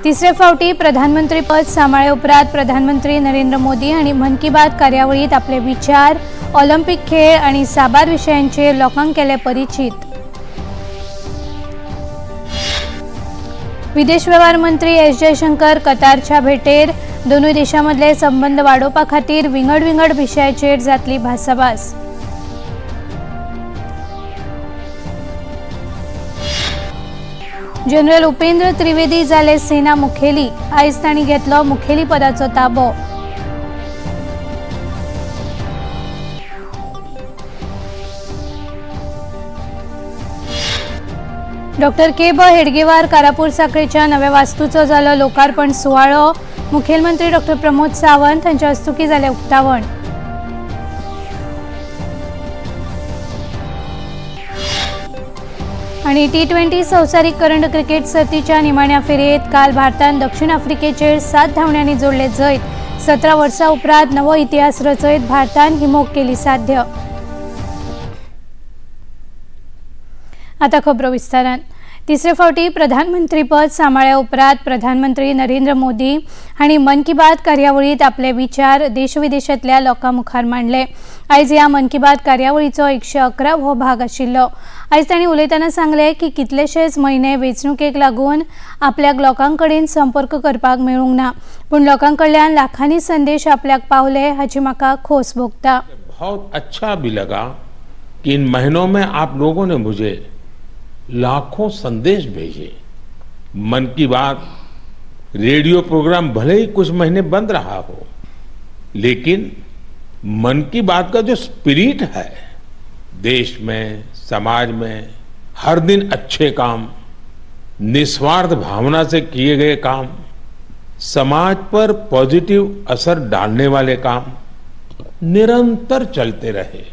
तिसरे फावटी प्रधानमंत्री पद सांबाळ्ळे उपरांत प्रधानमंत्री नरेंद्र मोदी हांणी मन की बात कार्यावळींत आपले विचार, ऑलिम्पिक खेळ आनी साबार विशयांचेर लोकांक केले परिचीत। विदेश वेव्हार मंत्री एस जयशंकर कतारच्या भेटेर, दोनूय देशां मदले संबंद वाडोवपा खातीर विंगड विंगड विशयाचेर जातली भासाभास। जनरल उपेंद्र त्रिवेदी जाले सेना मुखेली, आयज तांणी घेतलो मुखेली पदाचो ताबो। डॉक्टर के ब हेडगेवार कारापूर साखळेच्या नव्या वास्तूचो जालो लोकार्पण सुवाळो, मुखेलमंत्री डॉक्टर प्रमोद सावंत हांच्या हस्तुकीं जालें उक्तावण। आनी T20 संवसारीक करंड क्रिकेट सर्तीच्या निमाण्या फेरयेंत काल भारतान दक्षिण आफ्रिकेचेर 7 धांवड्यांनी जोडले जैत। 17 वर्सां उपरांत नवो इतिहास रचयत भारतान ही मोख केली साध्य। आता खबरो विस्तारान। तिसरे फावटी प्रधानमंत्रीपद सांबाळ्ळे उपरांत प्रधानमंत्री नरेंद्र मोदी हांणी मन की बात कार्यावळींत आपले विचार देशविदेशांतल्या लोकां मुखार मांडले। आयज ह्या मन की बात कार्यावळीचो 111 हो भाग आशिल्लो। आयज तांणी उलयतना सांगलें की कितलेशेच म्हयने वेंचणुकेक लागून आपल्याक लोकां कडेन संपर्क करपाक मेळूंक ना, पूण लोकां कडल्यान लाखांनी संदेश आपल्याक पावले हाची म्हाका खोस भोगता। बहुत अच्छा भी लगा कि इन महीनों में आप लोगों ने मुझे लाखों संदेश भेजे। मन की बात रेडियो प्रोग्राम भले ही कुछ महीने बंद रहा हो, लेकिन मन की बात का जो स्पिरिट है, देश में, समाज में हर दिन अच्छे काम, निस्वार्थ भावना से किए गए काम, समाज पर पॉजिटिव असर डालने वाले काम निरंतर चलते रहे।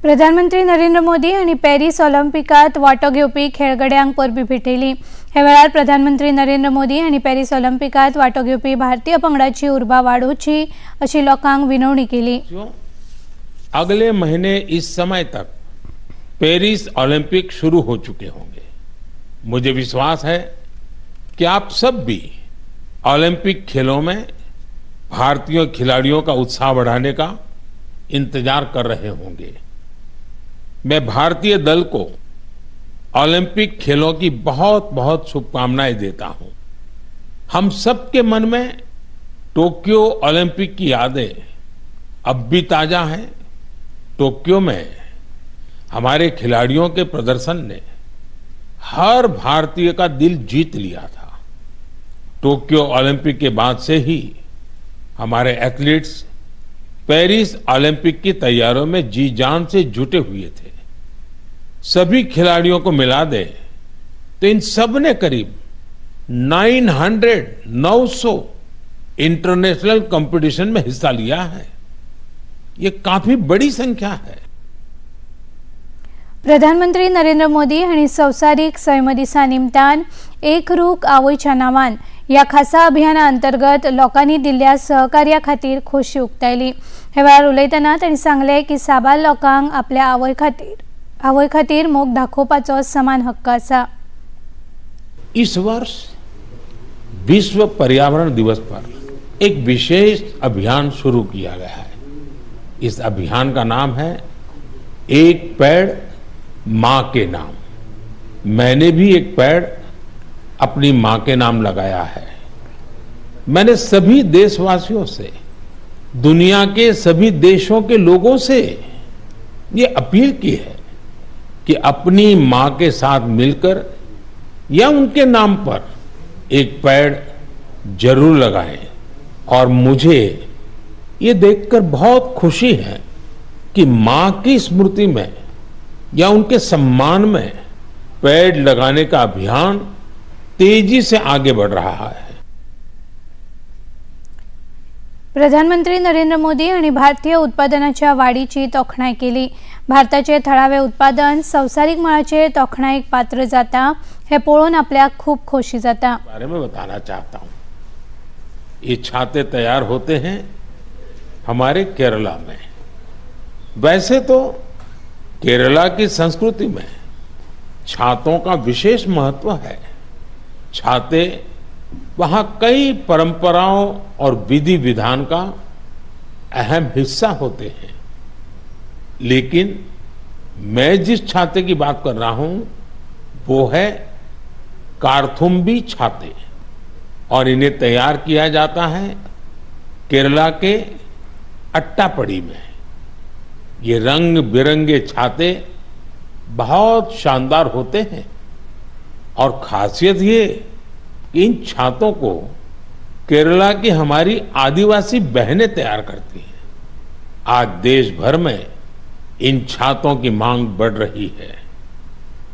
प्रधानमंत्री नरेंद्र मोदी हांणी पॅरीस ऑलिम्पिकांत वांटो घेवपी खेळगड्यांक परबीं भेटयली। हे वेळार प्रधानमंत्री नरेंद्र मोदी हांणी पॅरीस ऑलिम्पिकांत वांटो घेवपी भारतीय पंगडाची उर्बा वाडोवची अशी लोकांक विनवणी केली। अगले महीने इस समय तक पेरिस ओलंपिक शुरू हो चुके होंगे। मुझे विश्वास है कि आप सब भी ओलंपिक खेलों में भारतीय खिलाड़ियों का उत्साह बढ़ाने का इंतजार कर रहे होंगे। मैं भारतीय दल को ओलंपिक खेलों की बहुत बहुत शुभकामनाएं देता हूं। हम सबके मन में टोक्यो ओलंपिक की यादें अब भी ताजा हैं। टोक्यो में हमारे खिलाड़ियों के प्रदर्शन ने हर भारतीय का दिल जीत लिया था। टोक्यो ओलंपिक के बाद से ही हमारे एथलीट्स पेरिस ओलंपिक की तैयारियों में जी जान से जुटे हुए थे। सभी खिलाड़ियों को मिला दे तो इन सब ने करीब 900 इंटरनेशनल कंपटीशन में हिस्सा लिया है। ये काफी बड़ी संख्या है। प्रधानमंत्री नरेंद्र मोदी हांणी संवसारीक सैम दिसा निमतान एक रूख आवयच्या नांवान ह्या खासा अभियाना अंतर्गत लोकांनी दिल्ल्या सहकार्या खातीर खोशी उक्तायली। हे वेळार उलयतना तांणी सांगलें की साबार लोकांक आपल्या आवय खातीर मोग दाखोवपाचो समान हक्क आसा। इस वर्ष विश्व पर्यावरण दिवस पर एक विशेष अभियान शुरू किया गया है। इस अभियान का नाम है एक पेड़ माँ के नाम। मैंने भी एक पेड़ अपनी माँ के नाम लगाया है। मैंने सभी देशवासियों से, दुनिया के सभी देशों के लोगों से ये अपील की है कि अपनी माँ के साथ मिलकर या उनके नाम पर एक पेड़ जरूर लगाएं। और मुझे ये देखकर बहुत खुशी है कि माँ की स्मृति में या उनके सम्मान में पेड़ लगाने का अभियान तेजी से आगे बढ़ रहा है। प्रधानमंत्री नरेंद्र मोदी हांणी भारतीय उत्पादनाच्या वाडीची तोखणाय केली। भारताचे थळावे उत्पादन संवसारीक मळाचेर तोखणायेक पात्र जाता हे पळोवन आपल्याक खूब खोशी जाता। बारे में बताना चाहता हूं, ये छाते तैयार होते हैं हमारे केरला में। वैसे तो केरला की संस्कृति में छातों का विशेष महत्व है, छाते वहां कई परंपराओं और विधि विधान का अहम हिस्सा होते हैं। लेकिन मैं जिस छाते की बात कर रहा हूं वो है कार्थुम्बी छाते, और इन्हें तैयार किया जाता है केरला के अट्टापड़ी में। ये रंग बिरंगे छाते बहुत शानदार होते हैं और खासियत ये कि इन छातों को केरला की हमारी आदिवासी बहनें तैयार करती हैं। आज देश भर में इन छातों की मांग बढ़ रही है,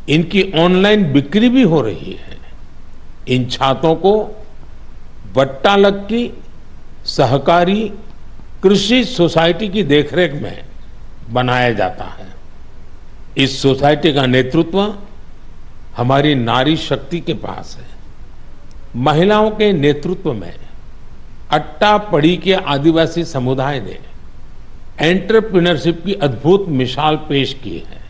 इनकी ऑनलाइन बिक्री भी हो रही है। इन छातों को वट्टालक्की सहकारी कृषि सोसाइटी की देखरेख में बनाया जाता है। इस सोसाइटी का नेतृत्व हमारी नारी शक्ति के पास है। महिलाओं के नेतृत्व में अट्टापड़ी के आदिवासी समुदाय ने एंटरप्रेन्योरशिप की अद्भुत मिसाल पेश की है।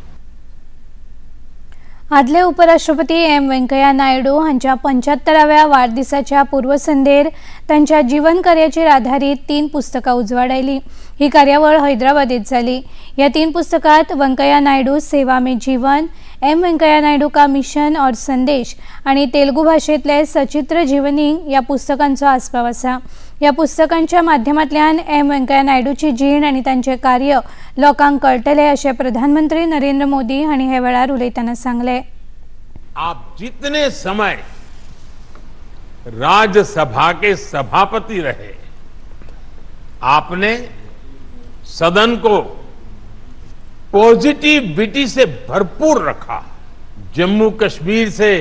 आदले उपराष्ट्रपती एम वेंकय्या नायडू हांच्या 75व्या वाडदिसाच्या पूर्वसंध्येर तांच्या जीवन कार्याचेर आधारीत 3 पुस्तकां उजवाडायली। ही कार्यावळ हैदराबादेत जाली। ह्या 3 पुस्तकांत वेंकय्या नायडू सेवा में जीवन, एम वेंकय्या नायडू का मिशन और संदेश आनी तेलुगू भाशेंतले सचित्र जीवनी ह्या पुस्तकांचो आस्पाव आसा। ह्या पुस्तकांच्या माध्यमांतल्यान एम वेंकय्या नायडूची जीण आनी तांचें कार्य लोकांक कळटलें अशें प्रधानमंत्री नरेंद्र मोदी हांणी हे वेळार उलयतना सांगलें। आप जितने समय राज्यसभा के सभापति रहे, आपने सदन को पॉजिटिविटी से भरपूर रखा। जम्मू कश्मीर से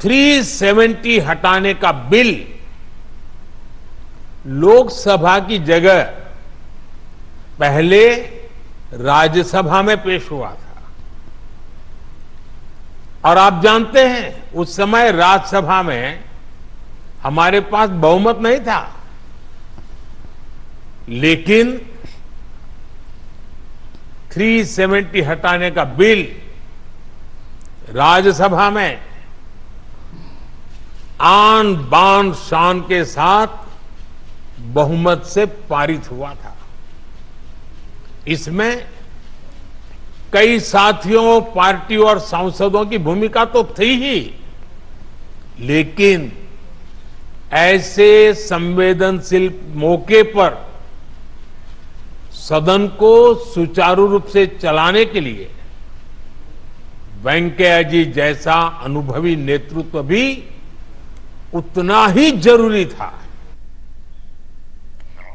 370 हटाने का बिल लोकसभा की जगह पहले राज्यसभा में पेश हुआ था, और आप जानते हैं उस समय राज्यसभा में हमारे पास बहुमत नहीं था, लेकिन 370 हटाने का बिल राज्यसभा में आन बान शान के साथ बहुमत से पारित हुआ था। इसमें कई साथियों, पार्टियों और सांसदों की भूमिका तो थी ही, लेकिन ऐसे संवेदनशील मौके पर सदन को सुचारू रूप से चलाने के लिए वेंकैया जी जैसा अनुभवी नेतृत्व भी उतना ही जरूरी था।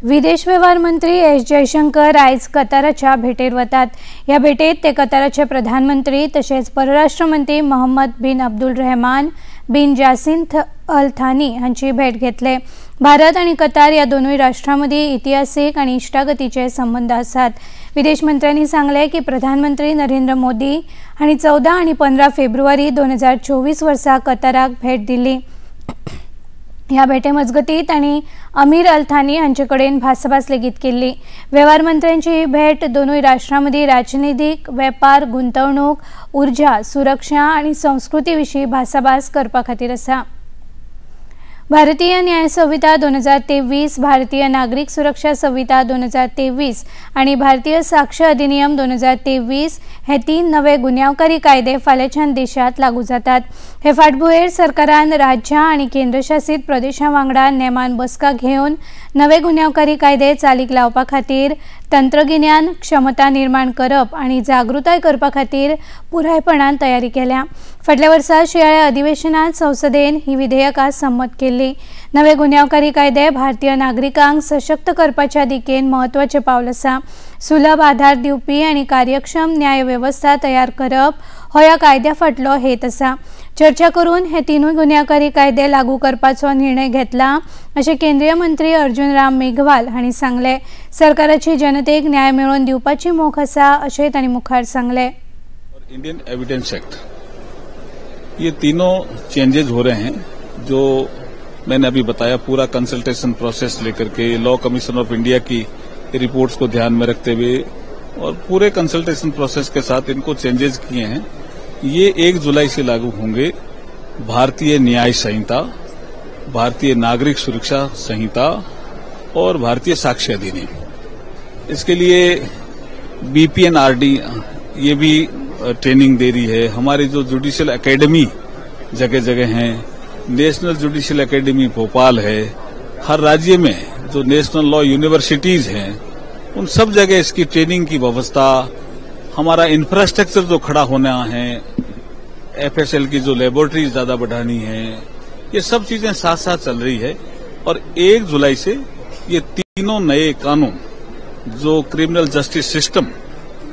विदेश व्यवहार मंत्री एस जयशंकर आयज कताराच्या भेटेर वतात। ह्या भेटेत ते कताराचे प्रधानमंत्री तशेंच परराष्ट्र मंत्री Mohammed bin Abdul Rahman bin Jassim Al Thani हांची भेट घेतले। भारत आनी कतार ह्या दोनूय राष्ट्रां मदीं इतिहासीक आनी इश्टागतीचे संबंद आसात। विदेश मंत्र्यांनी सांगलें की प्रधानमंत्री नरेंद्र मोदी हांणी 14 आनी 15 फेब्रुवारी 2024 वर्सा कताराक भेट दिल्ली। ह्या भेटे मजगती तांणी अमीर अल थानी हांचे कडेन भासाभास लेगीत केल्ली। वेव्हार मंत्र्यांची ही भेट दोनूय राष्ट्रां मदीं राजनितीक, वेपार, गुंतवणूक, उर्जा, सुरक्षा आनी संस्कृती विशीं भासाभास करपा खातीर आसा। भारतीय न्याय संहिता 2023, भारतीय नागरिक सुरक्षा संहिता 2023 आनी भारतीय साक्ष अधिनियम 2023 हे 3 नवे गुन्यांवकारी कायदे फाल्यांच्यान देशांत लागू जातात। हे फाटभुंयेर सरकारान राज्यां आनी केंद्रशासीत प्रदेशां वांगडा नेमान बसका घेवन नवे गुन्यांवकारी कायदे चालीक लावपा खातीर तंत्रगिन्यान क्षमता निर्माण करप आनी जागृताय करपा खातीर पुरायपणान तयारी केल्या। फाटल्या वर्सा शिंयाळ्या अधिवेशनात संसदेन ही विधेयकां संमत केल्ली। नवे गुन्यांवकारी कायदे भारतीय नागरिकांक सशक्त करपाच्या दिकेन म्हत्वाचें पावल आसा। सुलभ आधार दिवपी आनी कार्यक्षम न्याय वेवस्था तयार करप हो ह्या कायद्या फाटलो हेत आसा। चर्चा करून हे 3 गुन्यांवकारी कायदे लागू करपाचो निर्णय घेतला अशें केंद्रीय मंत्री अर्जुन राम मेघवाल हांणी सांगलें। सरकाराची जनतेक न्याय मेळोवन दिवपाची मोख आसा अशें तांणी मुखार सांगलें। इंडियन एविडेंस एक्ट, ये तीनों चेंजेज हो रहे हैं जो मैंने अभी बताया। पूरा कंसल्टेशन प्रोसेस लेकर K law commission of India की रिपोर्ट्स को ध्यान में रखते हुए और पूरे कंसल्टेशन प्रोसेस के साथ इनको चेंजेज किए हैं। ये 1 जुलाई से लागू होंगे। भारतीय न्याय संहिता, भारतीय नागरिक सुरक्षा संहिता और भारतीय साक्ष्य अधिनियम। इसके लिए बीपीएनआरडी ये भी ट्रेनिंग दे रही है। हमारी जो जुडिशियल एकेडमी जगह जगह हैं, नेशनल जुडिशियल एकेडमी भोपाल है, हर राज्य में जो नेशनल लॉ यूनिवर्सिटीज हैं उन सब जगह इसकी ट्रेनिंग की व्यवस्था, हमारा इंफ्रास्ट्रक्चर जो खड़ा होना है, एफएसएल की जो लेबोरेटरीज ज्यादा बढ़ानी है, ये सब चीजें साथ साथ चल रही है। और 1 जुलाई से ये तीनों नए कानून जो क्रिमिनल जस्टिस सिस्टम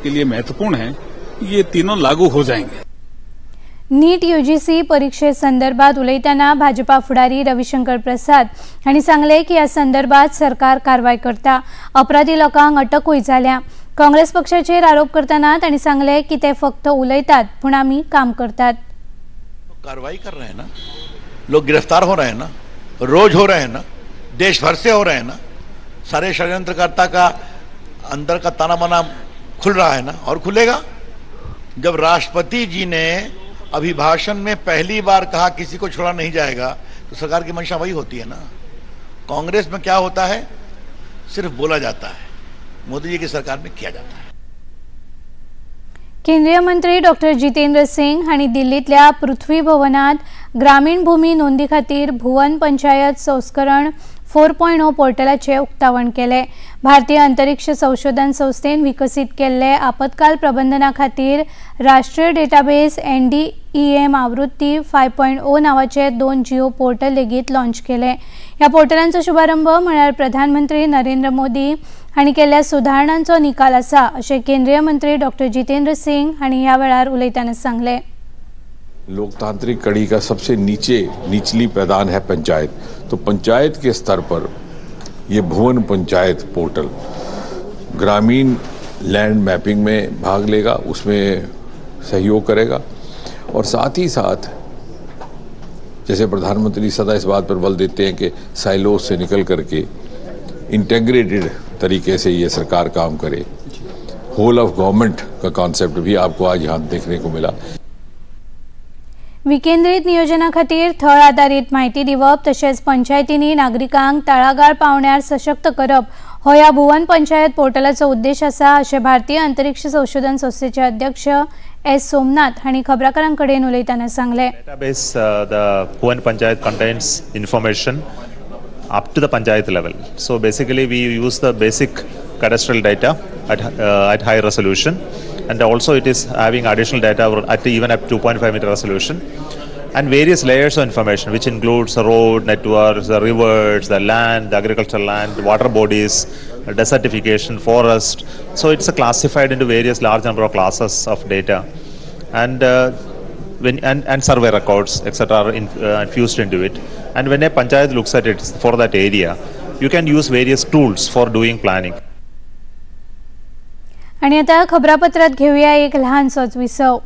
के लिए महत्वपूर्ण हैं, ये तीनों लागू हो जाएंगे। नीट यूजीसी परीक्षे संदर्भात उलयतना भाजपा फुडारी रविशंकर प्रसाद हांणी सांगलें की ह्या संदर्भात सरकार कारवाय करता, अपराधी लोकांक अटकूय जाल्या। काँग्रेस पक्षाचेर आरोप करतना तांणी सांगलें की ते फक्त उलयतात पूण आमी काम करतात। कार्रवाई कर रहे हैं ना, लोग गिरफ्तार हो रहे हैं ना, रोज हो रहे हैं ना, देश भर से हो रहे हैं ना, सारे षड्यंत्रकर्ता का अंदर का ताना बाना खुल रहा है ना, और खुलेगा। जब राष्ट्रपति जी ने अभिभाषण में पहली बार कहा किसी को छोड़ा नहीं जाएगा, तो सरकार की मंशा वही होती है ना। कांग्रेस में क्या होता है, सिर्फ बोला जाता है, मोदी जी की सरकार में किया जाता है। केंद्रीय मंत्री डॉक्टर जितेंद्र सिंग हांणी दिल्लींतल्या पृथ्वी भवनात ग्रामीण भूमी नोंदी खातीर भुवन पंचायत संस्करण 4.0 पोर्टलाचे उक्तावण केले। भारतीय अंतरिक्ष संशोधन संस्थेन विकसीत केल्ले आपत्काल प्रबंधना खातीर राष्ट्रीय डेटाबेस NDEM आवृत्ती 5.0 नावाचे 2 जिओ पोर्टल लेगीत लॉन्च केले। ह्या पोर्टलांचो शुभारंभ म्हळ्यार प्रधानमंत्री नरेंद्र मोदी हांणी केल्ल्या सुधारणांचो निकाल आसा अशें केंद्रीय मंत्री डॉक्टर जितेंद्र सिंग हांणी ह्या वेळार उलयतना सांगलें। लोकतांत्रिक कड़ी का सबसे निचली पैदान है पंचायत, तो पंचायत के स्तर पर ये भुवन पंचायत पोर्टल ग्रामीण लैंड मैपिंग में भाग लेगा, उसमें सहयोग करेगा। और साथ ही साथ जैसे प्रधानमंत्री सदा इस बात पर बल देते हैं कि साइलोज से निकल करके इंटीग्रेटेड तरीके से ये सरकार काम करे, होल ऑफ गवर्नमेंट का कॉन्सेप्ट भी आपको आज यहाँ देखने को मिला। विकेंद्रीत नियोजना खातीर थळ आदारीत म्हायती दिवप तशेंच पंचायतींनी नागरिकांक तळागाळ पावण्यार सशक्त करप हो ह्या भुवन पंचायत पोर्टलाचो उद्देश आसा अशें भारतीय अंतरिक्ष संशोधन संस्थेचे अध्यक्ष एस सोमनाथ हांणी खबराकारां कडेन उलयतना सांगलें। Database the Bhuvan Panchayat contains information up to the panchayat level. So basically we use the basic cadastral data at high resolution, and also it is having additional data at even at 2.5 meter resolution, and various layers of information which includes the road networks, the rivers, the land, the agricultural land, water bodies, desertification, forest. So it's classified into various large number of classes of data, and and survey records, etc. are infused into it. And when a panchayat looks at it for that area, you can use various tools for doing planning. आणि आता खबरापत्रात घेऊया एक लहानसोच विसव।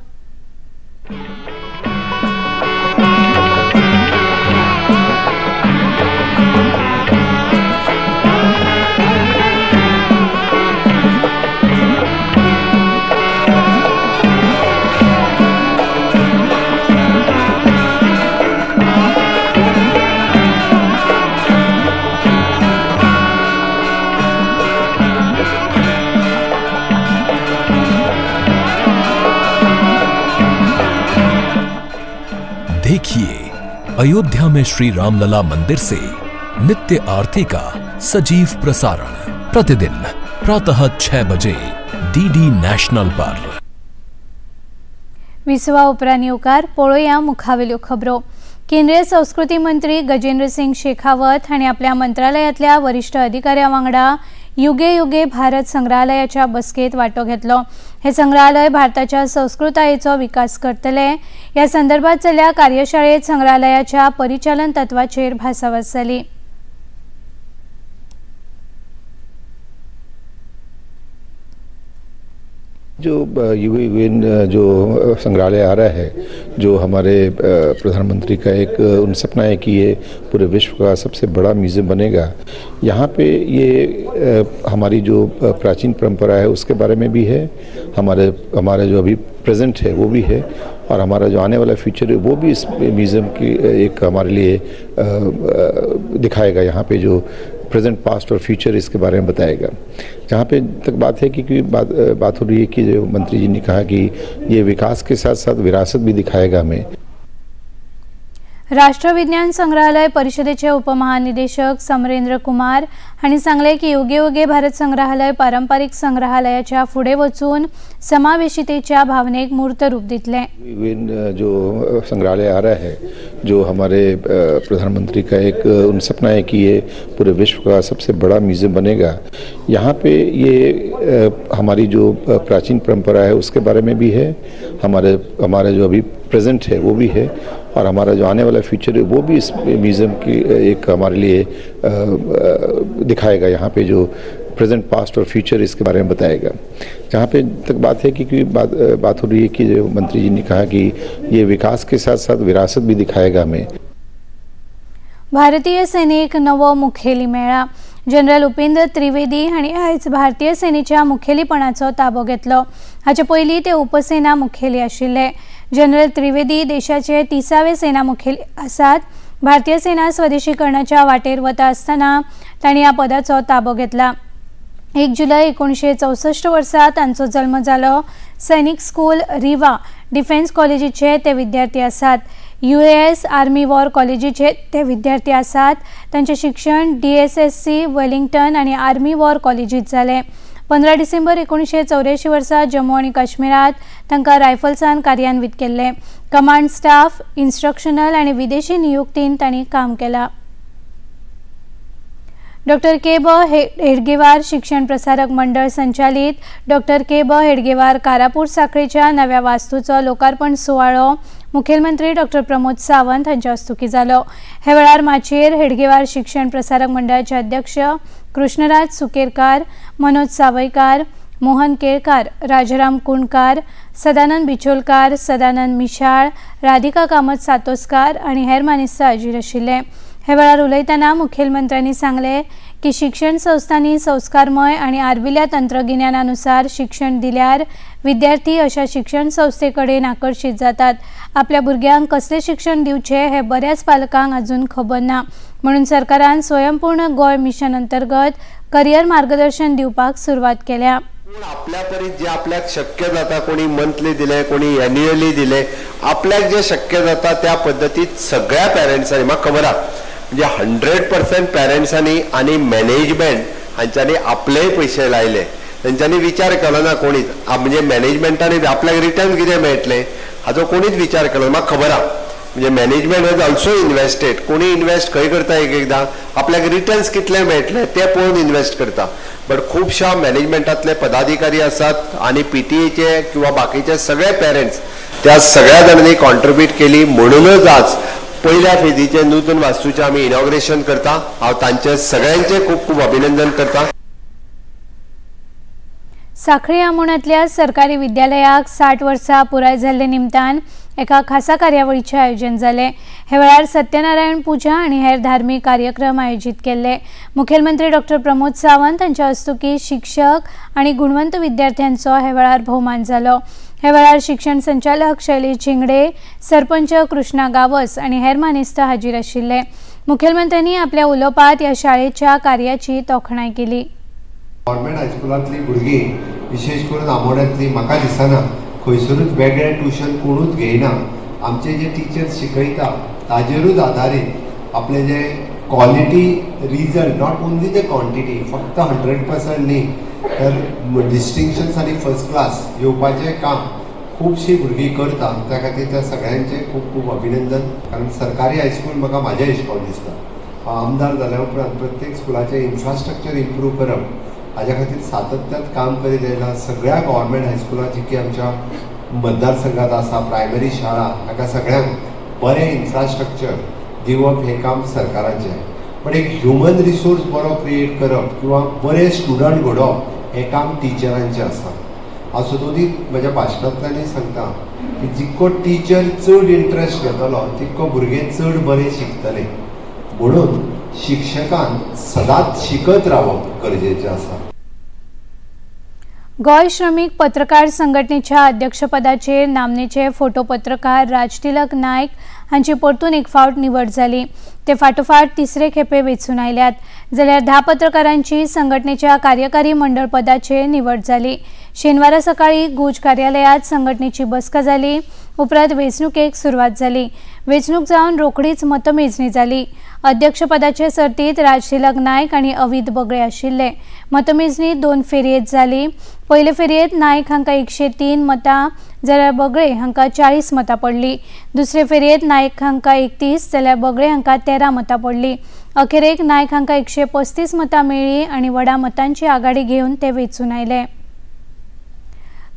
देखिए अयोध्या में श्री रामलला मंदिर से नित्य आरती का सजीव प्रसारण प्रतिदिन प्रातः 6 बजे डीडी नॅशनल पर। विसवा उपरांत येवकार पळोवया मुखावेल्यो खबरो। केंद्रीय संस्कृती मंत्री गजेंद्र सिंग शेखावत हांणी आपल्या मंत्रालयांतल्या वरिष्ठ अधिकाऱ्यां वांगडा युगे युगे भारत संग्रहालयाच्या बसकेत वांटो घेतलो। हे संग्रहालय भारताच्या संस्कृतायेचो विकास करतले। ह्या संदर्भात जाल्ल्या कार्यशाळेत संग्रहालयाच्या परिचालन तत्वाचेर भासाभास जाली। जो युगे युगे जो संग्रहालय आ रहा है, जो हमारे प्रधानमंत्री का एक उन सपना है कि ये पूरे विश्व का सबसे बड़ा म्यूज़ियम बनेगा। यहाँ पे ये हमारी जो प्राचीन परंपरा है उसके बारे में भी है, हमारे हमारे जो अभी प्रेजेंट है वो भी है, और हमारा जो आने वाला फ्यूचर है वो भी इस म्यूज़ियम की एक हमारे लिए दिखाएगा। यहाँ पे जो प्रेजेंट, पास्ट और फ्यूचर इसके बारे में बताएगा। जहाँ पे तक बात है कि बात हो रही है कि जो मंत्री जी ने कहा कि ये विकास के साथ साथ विरासत भी दिखाएगा हमें। राष्ट्र विज्ञान संग्रहालय परिषदेचे उपमहानिदेशक समरेंद्र कुमार हांणी सांगलें की योगे योगे भारत संग्रहालय पारंपरिक संग्रहालयाच्या फुडें वचून समावेशितेच्या भावनेक मूर्त रूप दितलें। जो संग्रहालय आ रहा है, जो हमारे प्रधानमंत्री का एक उन सपना है कि ये पूरे विश्व का सबसे बड़ा म्यूज़ियम बनेगा, यहाँ पे ये हमारी जो प्राचीन परंपरा है उसके बारे में भी है, हमारे जो अभी प्रेजेंट है वो भी है और हमारा जो आने वाला फ्यूचर है वो भी इस म्यूज़ियम की एक हमारे लिए दिखाएगा। यहाँ पे जो प्रेजेंट, पास्ट और फ्यूचर इसके बारे में बताएगा। जहाँ पे तक बात है कि बात हो रही है कि जो मंत्री जी ने कहा कि ये विकास के साथ साथ विरासत भी दिखाएगा हमें। भारतीय सेनेक नवो मुखेली मेळ्ळा। जनरल उपेंद्र त्रिवेदी हांणी आयज भारतीय सेनेच्या मुखेलीपणाचो ताबो घेतलो। हाचे पयलीं ते उपसेना मुखेली आशिल्ले। जनरल त्रिवेदी देशाचे 30वे सेना मुखेली आसात। भारतीय सेना स्वदेशीकरणाच्या वाटेर वता आसतना तांणी ह्या पदाचो ताबो घेतला। 1 जुलय 1964 वर्सा तांचो जल्म जालो। सैनिक स्कूल रिवा डिफेन्स कॉलेजीचे ते विद्यार्थी आसात। यूएस आर्मी वॉर कॉलेजीचे ते विद्यार्थी आसात। तांचें शिक्षण डीएसएससी वेलिंग्टन आनी आर्मी वॉर कॉलेजीत जालें। 15 डिसेंबर 1984 वर्सा जम्मू आनी काश्मीरांत तांकां रायफल्सान कार्यान्वित केल्लें। कमांड स्टाफ, इन्स्ट्रक्शनल आनी विदेशी नियुक्तीन तांणी काम केलां। डॉक्टर के ब हेडगेवार शिक्षण प्रसारक मंडळ संचालित डॉक्टर के ब हेडगेवार कारापूर साखळेच्या नव्या वास्तूचो लोकार्पण सुवाळो मुखेलमंत्री डॉक्टर प्रमोद सावंत हांच्या हस्तुकीं जालो। हे वेळार माचयेर हेडगेवार शिक्षण प्रसारक मंडळाचे अध्यक्ष कृष्णराज सुकेरकार, मनोज सावयकार, मोहन केळकार, राजाराम कुणकार, सदानंद बिचोलकार, सदानंद मिशाळ, राधिका कामत सातोस्कार आनी हेर मानेस्त हाजीर आशिल्ले। हे वेळार उलयतना मुखेलमंत्र्यांनी सांगलें की शिक्षण संस्थांनी संस्कारमय आनी आर्विल्ल्या तंत्रगिन्यानानुसार शिक्षण दिल्यार विद्यार्थी अशा शिक्षण संस्थे कडेन आकर्शीत जातात। आपल्या भुरग्यांक कसलें शिक्षण दिवचें हें बऱ्याच पालकांक अजून खबर ना, म्हणून सरकारान स्वयंपूर्ण गोंय मिशन अंतर्गत करियर मार्गदर्शन दिवपाक सुरवात केल्या। आपल्या परीत जे आपल्याक शक्य जाता, कोणी मंथली दिले, कोणी एन्युअली दिले, आपल्याक जे शक्य जाता त्या पद्दतीत सगळ्या पेरंट्सांनी, म्हाका खबर आहा म्हणजे 100% पेरंट्सांनी आनी मॅनेजमेंट हांच्यांनी आपलेय पयशे लायले, तेंच्यांनी विचार केलो ना कोणीच, म्हणजे मॅनेजमेंटान आपल्याक रिटर्न कितें मेळटलें हाचो कोणीच विचार केलो ना। म्हाका खबर आहा म्हणजे मॅनेजमेंट हॅज ऑल्सो इन्वेस्टेड, कोणी इन्वेस्ट खंय करता एक एकदां आपल्याक रिटर्न्स कितले मेळटले ते पळोवन इन्वेस्ट करता, बट खुबश्या मॅनेजमेंटांतले पदाधिकारी आसात आनी पीटीएचे किंवा बाकीचे सगळे पेरंट्स त्या सगळ्या जाणांनी कॉन्ट्रिब्यूट केली, म्हणूनच आज पहिल्या फेजीचे नूतन वास्तूचे आमी इनॉग्रेशन करता। हांव तांचे सगळ्यांचे खूब खूब अभिनंदन करता। साखळी आमोण्यांतल्या सरकारी विद्यालयाक 60 वर्सां पुराय जाल्ले निमतान एका खासा कार्यावळीचें आयोजन जालें। हे वेळार सत्यनारायण पुजा आनी हेर धार्मीक कार्यक्रम आयोजीत केल्ले। मुखेलमंत्री डॉक्टर प्रमोद सावंत हांच्या हस्तुकीं शिक्षक आनी गुणवंत विद्यार्थ्यांचो हे वेळार भोवमान जालो। हे वेळार शिक्षण संचालक शैलेश झिंगडे, सरपंच कृष्णा गावस आनी हेर मानेस्त हाजीर आशिल्ले। मुखेलमंत्र्यांनी आपल्या उलोवपांत ह्या शाळेच्या कार्याची तोखणाय केली। गव्हर्मेंट हायस्कुलांतली भुरगीं विशेष करून आमोण्यांतली म्हाका दिसना खंयसरूच वेगळें ट्युशन कोणूच घेयना। आमचे जे टिचर्स शिकयता ताजेरूच आदारीत आपले जे quality result, not only the quantity, फक्त 100% न्ही तर डिस्टिंक्शन्स आनी फर्स्ट क्लास येवपाचें काम खुबशीं भुरगीं करता। त्या खातीर त्या सगळ्यांचें खूब खूब अभिनंदन, कारण सरकारी हायस्कूल म्हाका म्हाजें इश्कोल दिसता। हांव आमदार जाल्या उपरांत प्रत्येक स्कुलाचें इन्फ्रास्ट्रक्चर इम्प्रूव करप हाज्या खातीर सातत्यात काम करीत आयला। सगळ्या गव्हर्मेंट हायस्कुलां जितकी आमच्या मतदारसंघात आसा, प्रायमरी शाळा, हाका सगळ्यांक बरें इन्फ्रास्ट्रक्चर दिवप हें काम सरकाराचें, पण एक ह्युमन रिसोर्स बरो क्रिएट करप किंवा बरे स्टुडंट घडोवप हें काम टिचरांचें आसा। हांव सदोदीत म्हज्या भाशणांतल्यानूय सांगता की जितको टिचर चड इंट्रस्ट घेतलो तितको भुरगे चड बरे शिकतले, म्हणून शिक्षकान सदांच शिकत रावप गरजेचें आसा। गोंय श्रमीक पत्रकार संघटनेच्या अध्यक्षपदाचेर नामनेचे फोटो पत्रकार राजतिलक नायक हांची परतून एक फावट निवड जाली. ते फाटोफाट तिसरे खेपे वेंचून आयल्यात. जाल्यार 10 पत्रकारांची संघटनेच्या कार्यकारी मंडळ पदाचेर निवड जाली. शेनवारा सकाळी गुज कार्यालयात संघटनेची बसका जाली. उपरांत वेंचणुकेक सुरवात जाली. वेंचणूक जावन रोखडीच मतमेजणी जाली. अध्यक्षपदाचे सर्तीत राजतिलक नायक आनी अविद बगळे आशिल्ले. मतमेजणी 2 फेरयेत जाली. पयले फेरयेत नायक हांकां 103 मतां जाल्यार बगळे हांकां 40 मतां पडली. दुसरे फेरयेत नायक हांकां 31 जाल्यार बगळे हांकां 13 मतां पडली. अखेरेक नायक हांकां 135 मतां मेळ्ळी आनी व्हडा मतांची आघाडी घेवन ते वेंचून आयले.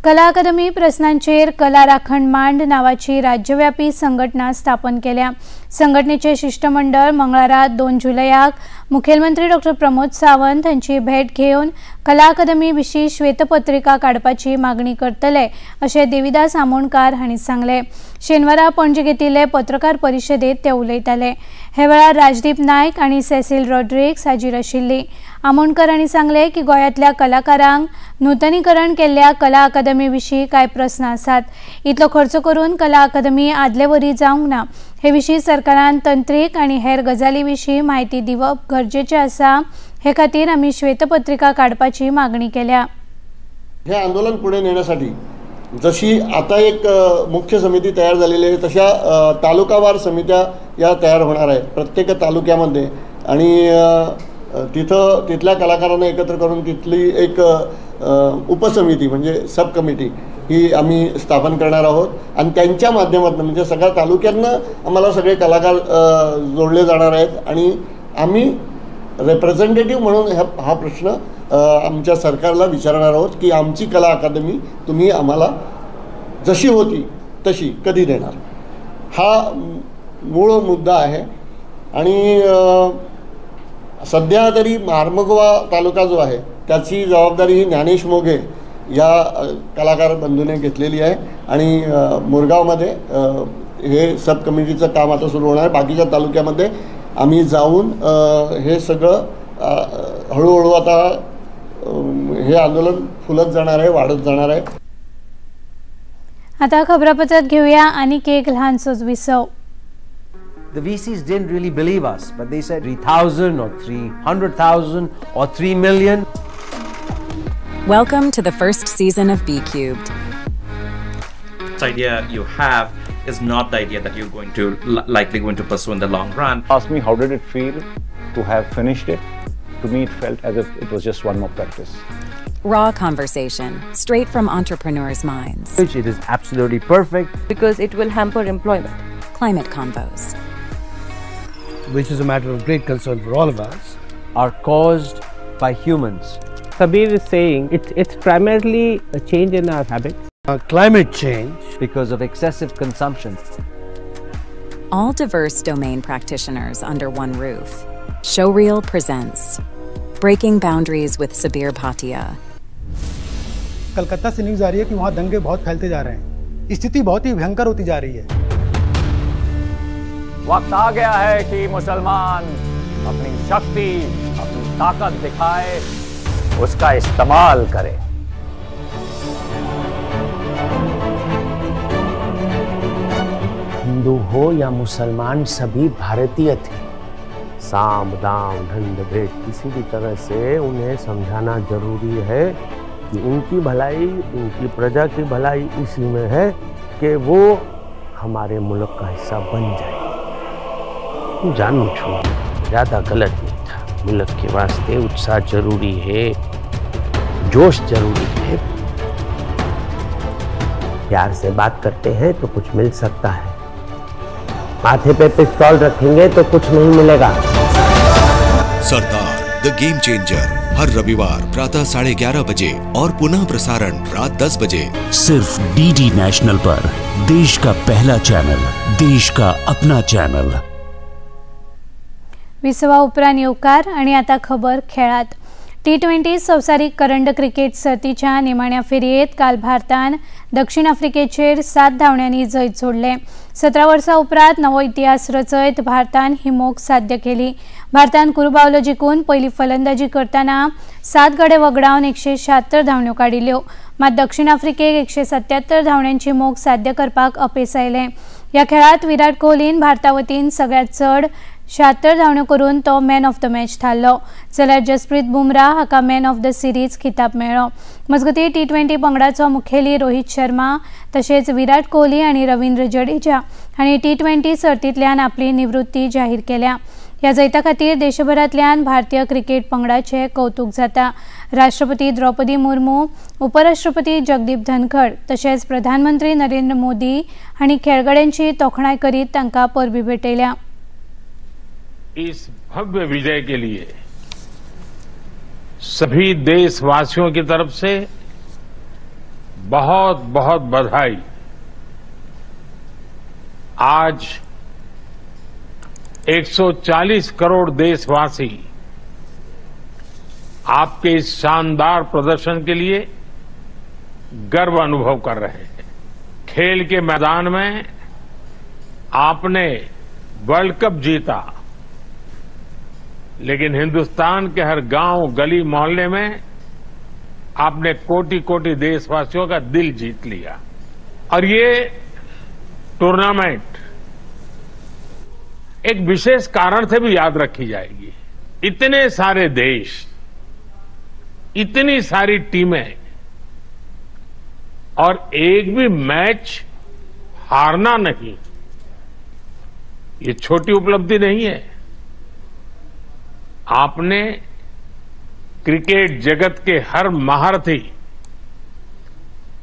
कला अकादमी प्रस्नांचेर कला राखण मांड नावाची राज्यव्यापी संघटना स्थापन केल्या. संघटनेचे शिष्टमंडळ मंगळारा 2 जुलयाक मुखेलमंत्री डॉ प्रमोद सावंत हांची भेट घेवन कला अकादमी विशीं श्वेतपत्रिका काडपाची मागणी करतले अशें देविदास आमोणकार हांणी सांगलें. शेनवारा पणजे घेतिल्ले पत्रकार परिशदेंत ते उलयताले. हे वेळार राजदीप नायक आनी सेसील रॉड्रिग्स हाजीर आशिल्ली. आमोणकर हांणी सांगलें की गोंयांतल्या कलाकारांक नूतनीकरण केल्ल्या कला अकादमी विशीं कांय प्रस्न आसात. इतलो खर्च करून कला अकादमी आदले वरी जावंक ना. हे विशीं सरकारान तंत्रीक आनी हेर गजाली विशीं म्हायती दिवप गरजेचें आसा. हे खातीर आमी श्वेतपत्रिका काडपाची मागणी केल्या. हे आंदोलन पुढे नेण्यासाठी जशी आता एक मुख्य समिती तयार झालेली आहे तशा तालुकावार समित्या या तयार होणार आहेत प्रत्येक तालुक्यामध्ये आणि तिथं तिथल्या कलाकारांना एकत्र करून तिथली एक उपसमिती म्हणजे सब कमिटी ही आम्ही स्थापन करणार आहोत आणि त्यांच्या माध्यमातून म्हणजे सगळ्या तालुक्यांना आम्हाला सगळे कलाकार जोडले जाणार आहेत आणि आम्ही रिप्रेझेंटेटिव्ह म्हणून हा प्रश्न आमच्या सरकारला विचारणार आहोत की आमची कला अकादमी तुम्ही आम्हाला जशी होती तशी कधी देणार, हा मूळ मुद्दा आहे. आणि सध्या तरी मार्मगोवा तालुका जो आहे त्याची जबाबदारी ही ज्ञानेश मोघे या कलाकार बंधूने घेतलेली आहे आणि मोरगावमध्ये हे सब कमिटीचं काम आता सुरू होणार आहे. बाकीच्या तालुक्यामध्ये आम्ही जाऊन हे सगळं हळूहळू आता हे आंदोलन फुलत जाणार आहे, वाढत जाणार आहे. आता खबरापत्रात घेऊया आणखी एक लहानसोच विसव. The VCs didn't really believe us, but they said 3,000 or 300,000 or 3 million. Welcome to the first season of B Cubed. This idea you have is not the idea that you're going to likely going to pursue in the long run. Ask me how did it feel to have finished it? To me, it felt as if it was just one more practice. Raw conversation, straight from entrepreneurs' minds. Which it is absolutely perfect. Because it will hamper employment. Climate convos, which is a matter of great concern for all of us, are caused by humans. Sabir is saying it's primarily a change in our habits. Climate change. Because of excessive consumption. All diverse domain practitioners under one roof. Showreel presents Breaking Boundaries with Sabir Bhatia. Calcutta से news आ रही है कि वहाँ दंगे बहुत फैलते जा रहे हैं, स्थिति बहुत ही भयंकर होती जा रही है। वक्त आ गया है कि मुसलमान अपनी शक्ति, अपनी ताकत दिखाए, उसका इस्तेमाल करे। हिंदू हो या मुसलमान, सभी भारतीय थे। साम दाम दंड भेद किसी भी तरह से उन्हें समझाना जरूरी है कि उनकी भलाई, उनकी प्रजा की भलाई इसी में है कि वो हमारे मुल्क का हिस्सा बन जाए। जानू छो ज़्यादा गलत नहीं था। मुल्क के वास्ते उत्साह जरूरी है, जोश जरूरी है। प्यार से बात करते हैं तो कुछ मिल सकता है, माथे पे पिस्तौल रखेंगे तो कुछ नहीं मिलेगा। सरदार the game changer हर रविवार प्रातः 11:30 बजे और पुनः प्रसारण रात 10 बजे, सिर्फ डीडी नेशनल पर। देश का पहला चैनल, देश का अपना चैनल। विसवा उपरांत येवकार आणि आता खबर खेळात। T20 संवसारीक करंड क्रिकेट सर्तीच्या निमाण्या फेरयेंत काल भारतान दक्षिण आफ्रिकेचेर 7 धांवड्यांनी जैत जोडलें. 17 वर्सां उपरांत नवो इतिहास रचयत भारतान ही मोख साध्य केली. भारतान कुरुबावलो जिखून पयली फलंदाजी करतना 7 गडे वगडावन 176 धांवड्यो काडिल्ल्यो. मात दक्षिण आफ्रिकेक 177 धांवड्यांची मोख साध्य करपाक अपेस आयलें. ह्या खेळांत विराट कोहलीन भारता वतीन सगळ्यांत चड 76 धांवड्यो करून तो मॅन ऑफ the match थारलो. जाल्यार जसप्रीत बुमराह हाका मॅन ऑफ the series खिताब मेळ्ळो. मजगतीं T20 पंगडाचो मुखेली रोहित शर्मा तशेंच विराट कोहली आनी रवींद्र जडेजा हांणी T20 सर्तींतल्यान आपली निवृत्ती जाहीर केल्या. ह्या जैता खातीर देशभरांतल्यान भारतीय क्रिकेट पंगडाचें कौतुक जाता. राष्ट्रपती द्रौपदी मुर्मू, उपराष्ट्रपती जगदीप धनखड तशेंच प्रधानमंत्री नरेंद्र मोदी हांणी खेळगड्यांची तोखणाय करीत तांकां परबीं भेटयल्या. इस भव्य विजय के लिए सभी देशवासियों की तरफ से बहुत बहुत बधाई। आज 140 करोड़ देशवासी आपके इस शानदार प्रदर्शन के लिए गर्व अनुभव कर रहे हैं। खेल के मैदान में आपने वर्ल्ड कप जीता, लेकिन हिंदुस्तान के हर गांव, गली, मोहल्ले में आपने कोटि कोटि देशवासियों का दिल जीत लिया। और ये टूर्नामेंट एक विशेष कारण से भी याद रखी जाएगी। इतने सारे देश, इतनी सारी टीमें और एक भी मैच हारना नहीं, ये छोटी उपलब्धि नहीं है। आपने क्रिकेट जगत के हर महारथी,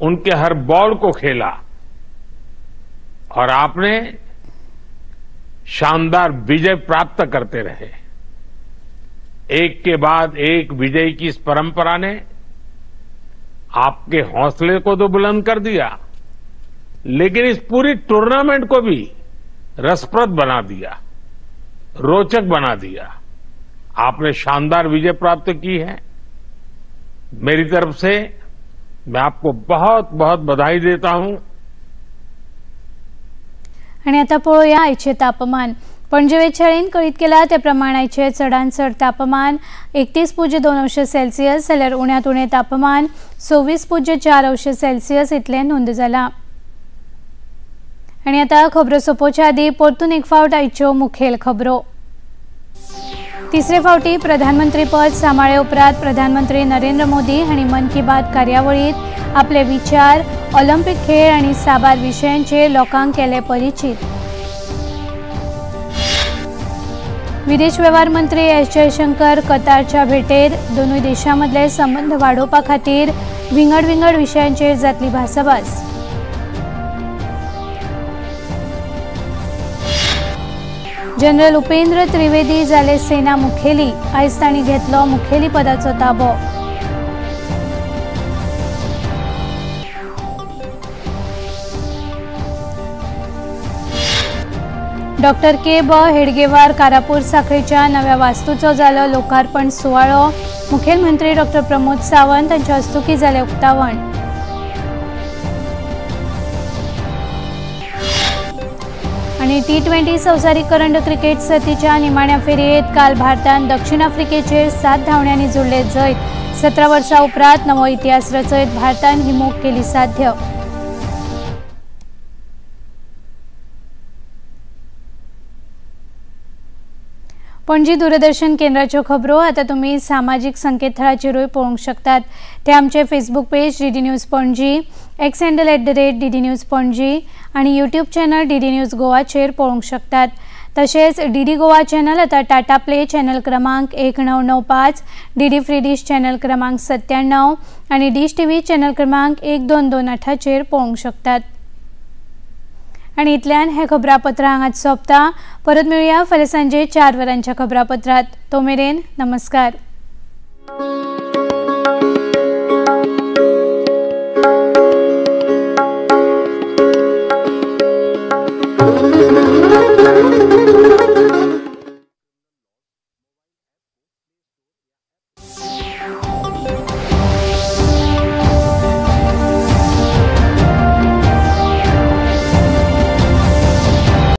उनके हर बॉल को खेला और आपने शानदार विजय प्राप्त करते रहे। एक के बाद एक विजय की इस परंपरा ने आपके हौसले को तो बुलंद कर दिया, लेकिन इस पूरी टूर्नामेंट को भी रसप्रद बना दिया, रोचक बना दिया। आपने शानदार विजय प्राप्त की है। मेरी तरफ से मैं आपको बहुत बहुत बधाई देता हूं। आनी आतां पळोवया आयचें तापमान. पणजे वेधशाळेन कळीत केलां ते प्रमाण आयचें चडांत चड तापमान 31.2 अंश सेल्सियस जाल्यार उण्यांत उणें तापमान 26.4 अंश सेल्सियस इतलें नोंद जालां. आनी आतां खबरो सोंपोवच्या आदीं परतून एक फावट आयच्यो मुखेल खबरो. तिसरे फावटी प्रधानमंत्री पद सांबाळ्ळे उपरांत प्रधानमंत्री नरेंद्र मोदी हांणी मन की बात कार्यावळींत आपले विचार, ऑलिम्पिक खेळ आनी साबार विशयांचेर लोकांक केले परिचीत. विदेश वेव्हार मंत्री एस जयशंकर कतारच्या भेटेर दोनूय देशां मदले संबंद वाडोवपा खातीर विंगड विंगड विशयांचेर जातली भासाभास. जनरल उपेंद्र त्रिवेदी जाले सेना मुखेली, आयज तांणी घेतलो मुखेली पदाचो ताबो. डॉक्टर के ब हेडगेवार कारापूर साखळीच्या नव्या वास्तूचो जालो लोकार्पण सुवाळो, मुखेलमंत्री डॉक्टर प्रमोद सावंत हांच्या हस्तुकीं जालें उक्तावण. आनी T20 संवसारीक करंड क्रिकेट सर्तीच्या निमाण्या फेरयेंत काल भारतान दक्षिण आफ्रिकेचेर 7 धांवड्यांनी जोडले जैत. 17 वर्सां उपरांत नवो इतिहास रचयत भारतान ही मोख केली साध्य. पणजी दूरदर्शन केंद्राच्यो खबरो आतां तुमी सामाजीक संकेतथळाचेरूय पळोवंक शकतात. ते आमचे Facebook page DD news Panaji, X handle @DD news Panaji आनी यूट्यूब चॅनल DD news गोवाचेर पळोवंक शकतात. तशेंच DD Goa channel आतां टाटा प्ले चॅनल क्रमांक 1995, DD free dish channel क्रमांक 97 आनी डिश टीव्ही चॅनल क्रमांक 1228चेर पळोवंक शकतात. आनी इतल्यान हें खबरापत्र हांगाच सोंपता. परत मेळुया फाल्यां सांजे 4 वरांच्या खबरापत्रांत. तो मेरेन नमस्कार.